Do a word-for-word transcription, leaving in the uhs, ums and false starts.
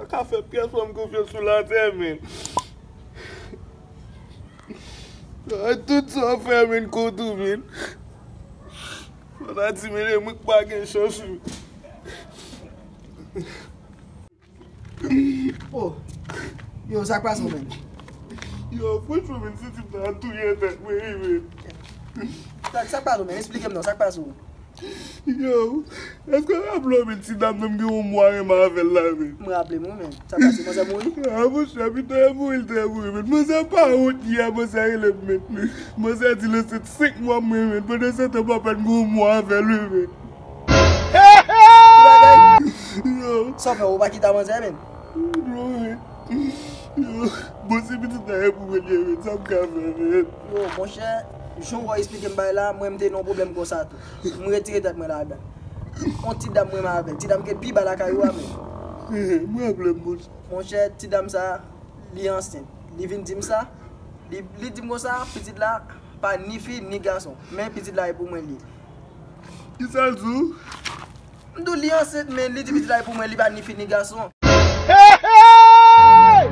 Ka fè pyès fanm konfyans sou latè, men. Ay, tout sa w fè, men, kont ou, men. Fò ta di, men, e mwen k pa gen chans, wi. Oh. Yo, sa k pase w, men? Yo, franchman, men, se tip la touye tèt mwen, wi, men. Sa, sa k pase w, men? Esplike m non, sa k pase w? Yo, èske w raple w, men, ti dam nan m gen yon mwa renmen avè l la, men? M raple m, wi, men. Sa k pase, manzè mouri? A, monchè, pito e mouri, l te mouri, men. Manzè pa wont yè, manzè rele m, men. Manzè di l ansent senk mwa mwen, men. Pandan se tan, papa n gen yon mwa avè l, wi, men. Ki bagay? Yo. Sa w fè, ou pa kite manzè, men? Non, men. Yo, bon, se pitit la e pou mwen li ye, men. Sa m ka fè, men? Yo, monchè, jan w esplike m bagay la, mwen, m te nan yon pwoblèm konsa tou. M retire tèt mwen ladan. On ti dam mwen renmen avè l. Ti dam ki pi ba lakay ou a, men. M raple m, monchè. Monchè, ti dam sa, li ansent. Li vin di m sa. Li, li di m konsa, pitit la pa ni fi, ni gason. Men pitit la e pou mwen li ye. Kisa l di w? M di w li ansent, men li di pitit la e pou mwen, li pa ni fi, ni gason. Hey, hey!